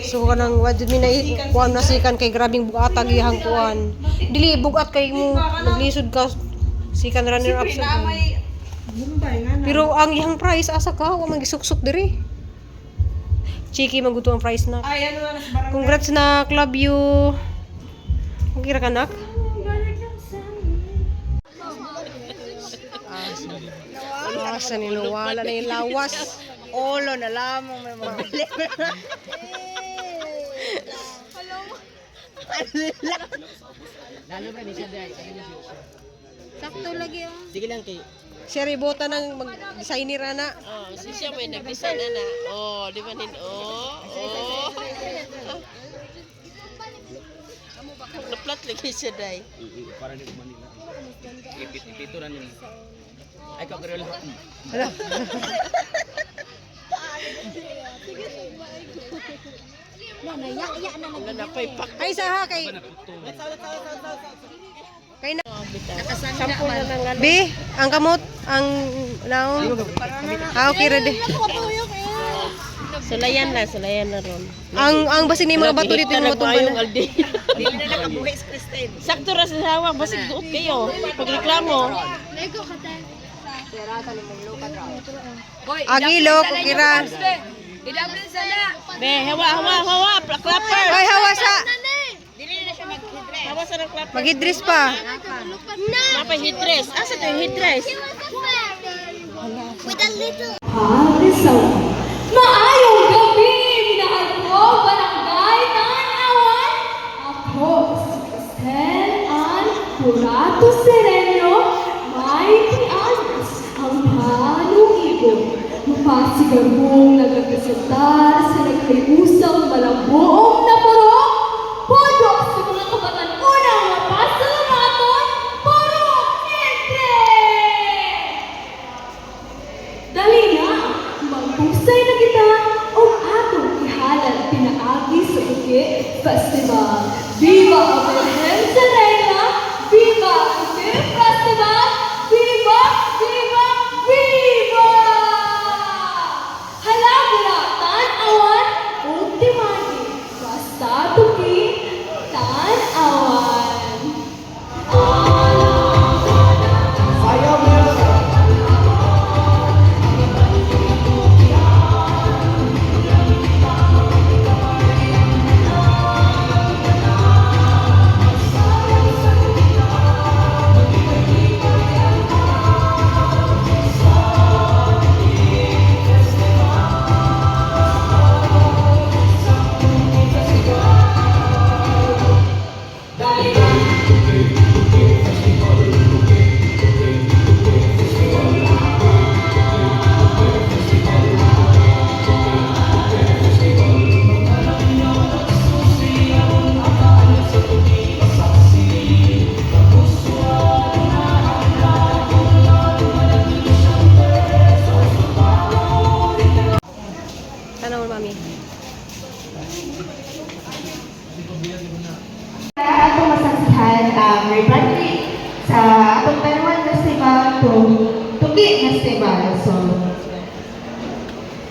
So kanang wa jud mi na kuan na sikan kay grabing bugatag iyang kuan. Dili bugat kay mo naglisod ka sikan runner up sa. May Bombay nga na. Pero ang iyang price asa ka wa man gisuksok diri. Chiki man gud ang price na. Ay, ano na sa barangay. Congrats na club you. Okay ra kanak? Asa ni nawala na yung lawas. Olo na lamang may mabili. Sakto lagi oh. Sige lang kay Siya ribota ng mag-designer ana. Oh, si siya may nag-design na na. Oh, di ba nin? Oh, oh. Naplat lagi siya day. Para ni Manila. Ipit-ipito na nila. Ay, kagrel. Hala. Wala na pa'y pak. Ay saha kay kay na. Sampo na lang ano. B, ang kamot, ang naong. Ah, okay ready. Sulayan na ron. Ang basin ni mga bato dito yung mga tumba na. Aldi. Dili na nakabuhi si Christine. Sakto ra sa hawak, basig duot kayo. Pagreklamo. Agilo, kukira. Be, hawa, hawa, hawa, clapper. Ay, hawa sa. Hawa sa ng clapper. Magidris pa. Napa headdress. Asa to yung headdress? With a little Parisaw. Maayong gabi, minahal ko, barangay Tanawan. Ako si Cristel Ann Curato Sereno, may pianos ang panuibon. Mapasigarmong nagrepresentar sa nagkayusang malambuong na purok. Podok sa mga kabataan-unang mapasalamaton, Purok Entre! Dali na, magpusay na kita o atong ihalal pinaagi sa Uki Festival. Viva Abraham Sarena! Viva Uki Festival! Viva! Viva! Viva! Halabura, tan-awan, ug timani. Basta tuki, tan-awan. Tanaw, mami. Atong masaksihan ang rebranding sa atong Taiwan Festival to Tuki Festival. So,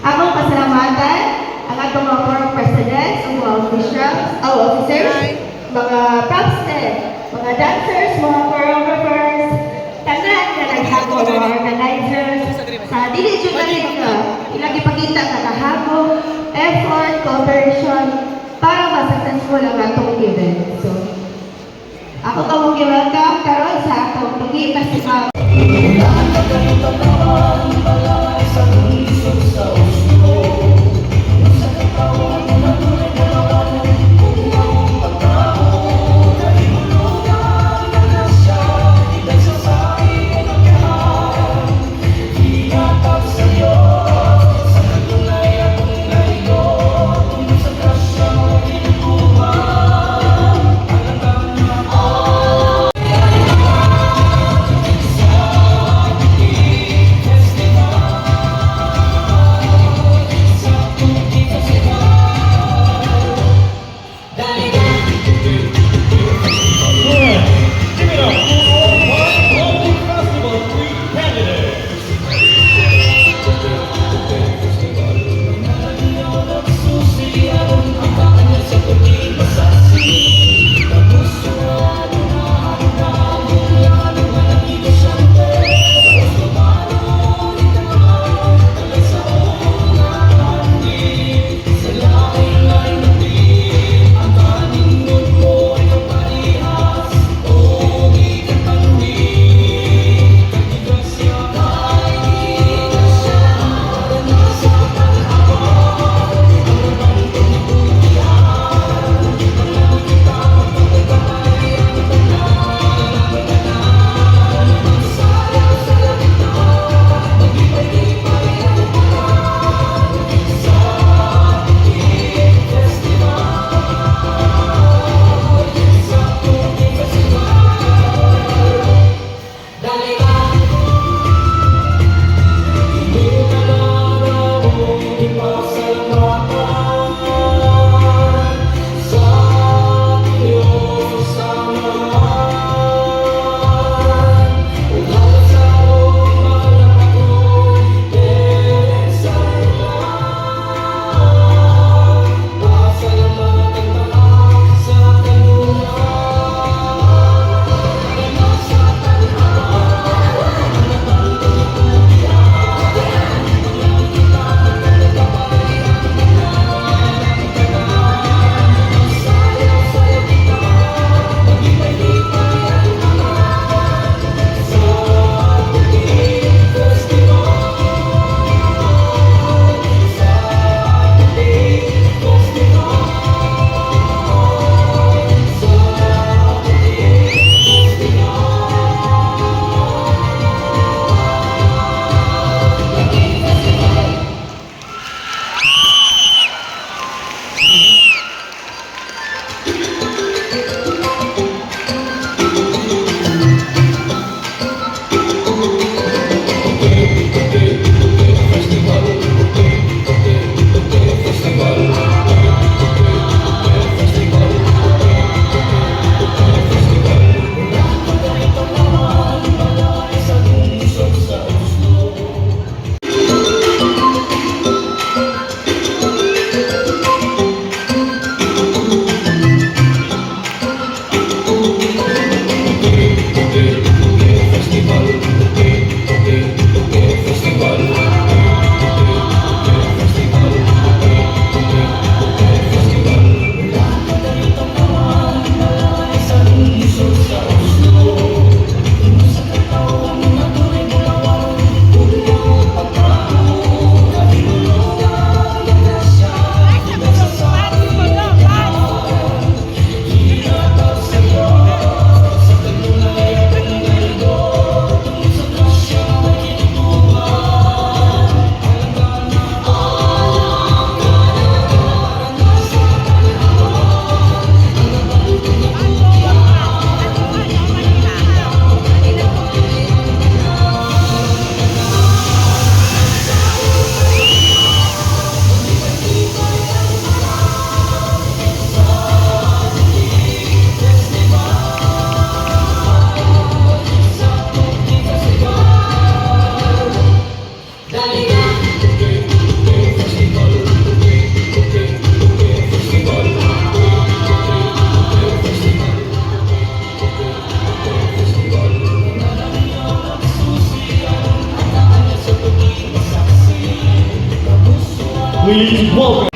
akong pasalamatan ang atong mga forum presidents, ang mga officials, oh, officers, mga props men, mga dancers, mga choreographers, tanan nga naghako, mga organizers, sa dili jud na rin nga ilang ipakita nga kahako, effort, cooperation, para ma-successful ang atong event. So, ako kamong gi-welcome karon sa atong Tuki Festival. Please welcome.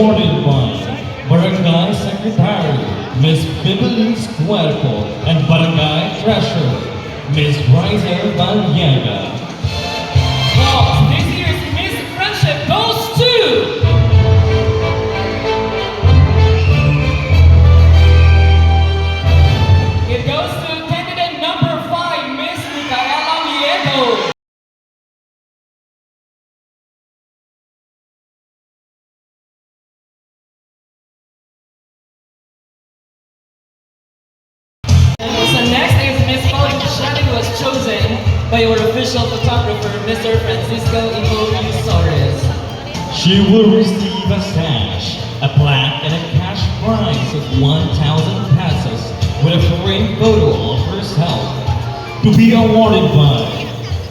awarded by Barangay Secretary Ms. Bibelis Cuerpo and Barangay Treasurer Ms. Rizel Valiega. Well, this year's Miss Friendship goes to... It goes to candidate number 5, Miss Micaela Liego. So next is Miss Photogenic was chosen by our official photographer, Mr. Francisco Ivo Soares. She will receive a sash, a plaque, and a cash prize of 1,000 pesos with a framed photo of herself. To be awarded by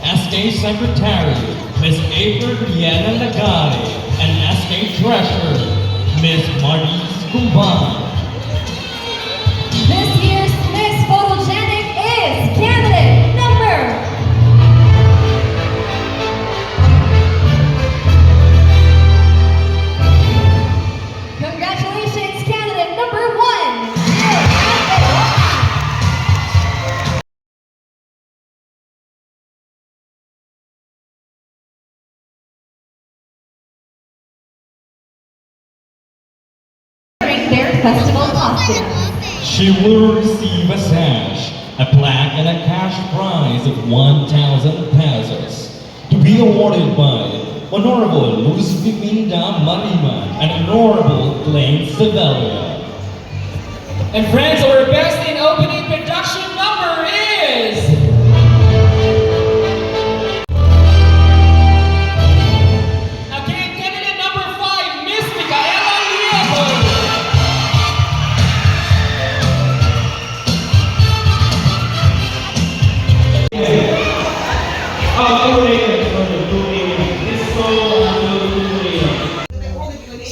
SK Secretary Ms. April Rihanna Lagare and SK Treasurer Ms. Maris Gumban. This year's Miss Photogenic is candidate number Congratulations, candidate number 1, Jill Alberoa. Wearing their festival costume. She will receive a sash, a plaque, and a cash prize of 1,000 pesos to be awarded by Honorable Luz Viminda Marima and Honorable Glenn Sevilla. And friends, our best in opening production number is... Again, candidate number 5, Miss Micaela Liego.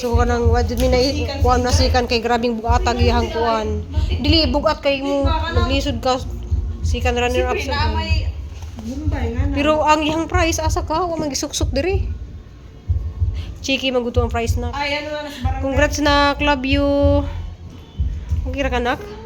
So kanang wa jud mi na kuan nasikan kay grabing bugatag iyang kuan. Dili bugat kay mo naglisod ka sikan runner up Siyempre sa. na may Bombay nga na. Pero ang iyang prize asa ka wa man gisuksok diri. Chiki man gud ang prize na. Ay, ano na sa barangay. Congrats na Club U. Okay ra kanak?